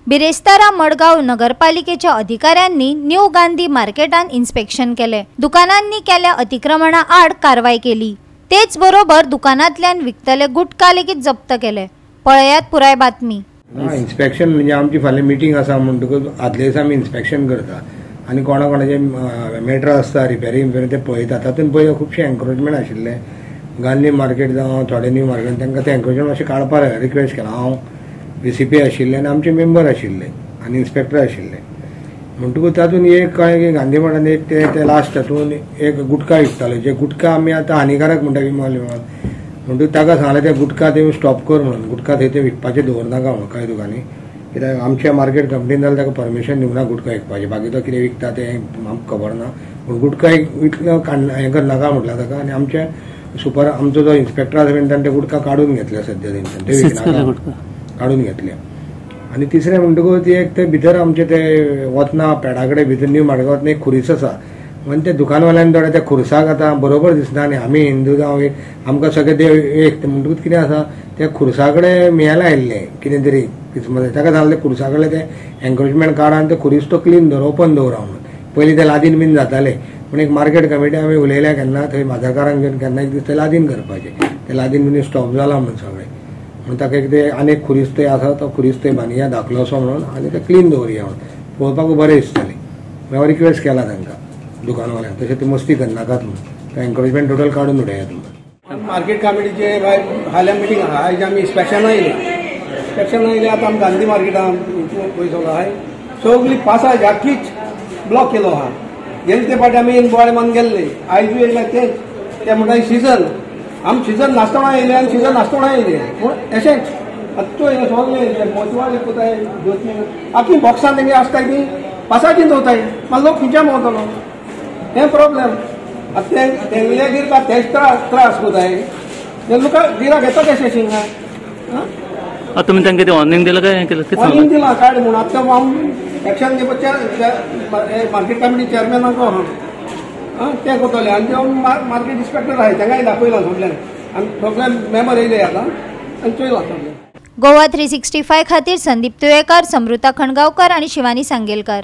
बिरेस्तारा मडगांव नगरपालिकेच्या अधिकाऱ्यांनी न्यू गांधी मार्केटान इन्स्पेक्शन केले. दुकानांनी केल्या अतिक्रमणा आड कारवाय केली. तेच बरोबर दुकानांतल्यान विकतले गुटखा लेगीत जप्त केले. पळयात पुराय बातमी. इन्स्पेक्शन म्हणजे आमची फाल्यां मिटींग आसा म्हणटकूच आदले दिसा आमी इन्स्पेक्शन करता आनी कोणा कोणाचे मॅटर आसता रिपेरींग बिपेरींग ते पळयता. तातूंत पळय खुबशे एन्क्रोचमेंट आशिल्ले गांधी मार्केट जावं थोडे न्यू मार्केट, तांकां ते एन्क्रोचमेंट मातशें काडपाक रिक्वेस्ट केला. हांव VCP आशिल्ले आनी आमचे मेंबर आशिल्ले आनी इन्स्पेक्टर आशिल्ले. म्हणटकूच तातूंत एक कळ्ळें की गांधी मार्केटान एक ते लास्ट तातूंत एक गुटखा विकताले, जे गुटखा आमी आतां हानिकारक म्हणटा विमल विमल म्हणटकूच ताका सांगलें ते गुटखा ते स्टॉप कर म्हणून, गुटखा थंय ते विकपाचें दवरनाका म्हणून कांय दुकांनी, कित्याक आमच्या मार्केट कंपनीन जाल्यार ताका परमिशन दिवना गुटखा विकपाचें. बाकी तो कितें विकता तें आमकां खबर ना, पूण गुटखा इतलो हें करनाका म्हटलां ताका. आनी आमच्या सुपर आमचो जो इन्स्पेक्टर आसा ताणें ते गुटखा काडून घेतले सद्या तेंच्यान, ते विकनाका काडून घेतले. आनी तिसरें म्हणटकूच एक ते भितर आमचे ते वतना पेडा कडेन भितर न्यू मार्केट वतना एक खुरीस आसा, म्हण ते दुकानवाल्यांनी थोडे त्या खुर्साक आतां बरोबर दिसना आनी आमी हिंदू जावं आमकां सगळे देव एक, म्हणटकूच कितें आसा त्या खुर्सा कडेन मेळायला आयिल्लें कितें तरी किस्मत, ताका सांगलें खुर्सा कडेन तें एन्क्रोचमेंट काड आनी ते खुरीस तो क्लीन दवर, ओपन दवरा म्हणून. पयलीं ते लादीन बीन जाताले, पूण एक मार्केट कमिटी आमी उलयल्या केन्ना थंय माजारकारांक घेवन केन्ना एक दीस ते लादीन करपाचें, ते लादीन बीन स्टॉप जाला म्हणून सगळें. म्हणून ताका एक ते आनी एक खुरीस थंय आसा तो खुरीस थंय बांदया धाकलो असो म्हणून आनी ते क्लीन दवरया म्हणून पळोवपाक बरें दिसतलें. हांवें रिक्वेस्ट केला तांकां दुकानवाल्यांक, तशें ते मस्ती करनाकात म्हणून, ते एन्क्रोचमेंट टोटल काडून उडयात म्हणून. मार्केट कमिटीचे फाल्यां मिटींग आसा, आयज आमी इन्स्पेक्शनां येयले, इन्स्पेक्शनां येयले. आतां आमी गांधी मार्केटान पयसो आहाय सगळी पासाज आख्खीच ब्लॉक केलो आहा. गेले ते फावटी आमी बोवाळ मारून गेल्ले, आयजूय येयले तेच ते म्हणटा सिजन, आमी सिजन नासतना येयले आनी सिजन नासतना येयले, पूण तशेंच आतां हें सगळें मोचवाले कोताय आख्खी बॉक्सान तेंगे आसताय ती पासाजीन दवरताय, मागीर लोक खंयच्यान भोंवतलो, हें प्रॉब्लेम. आतां तेंगले गिरता तेच त्रास कोताय, ते लोक गिराक येता कशें शिंगा. तुमी तांकां कितें वॉर्निंग दिलां काय केलें? वॉर्निंग दिलां काड म्हूण. आतां हांव एक्शन घेवपाचें मार्केट कमिटी चेअरमॅनाक आहा तें करतलें आनी ते मार्केट इन्स्पेक्टर आहाय तांकांय दाखयलां सगळ्यांक, आनी सगळे मेंबर येयले आतां आनी चोयलां सगळें. गोवा 365 खातीर संदीप तुयेकार, समृता खणगांवकर आनी शिवानी सांगेलकर.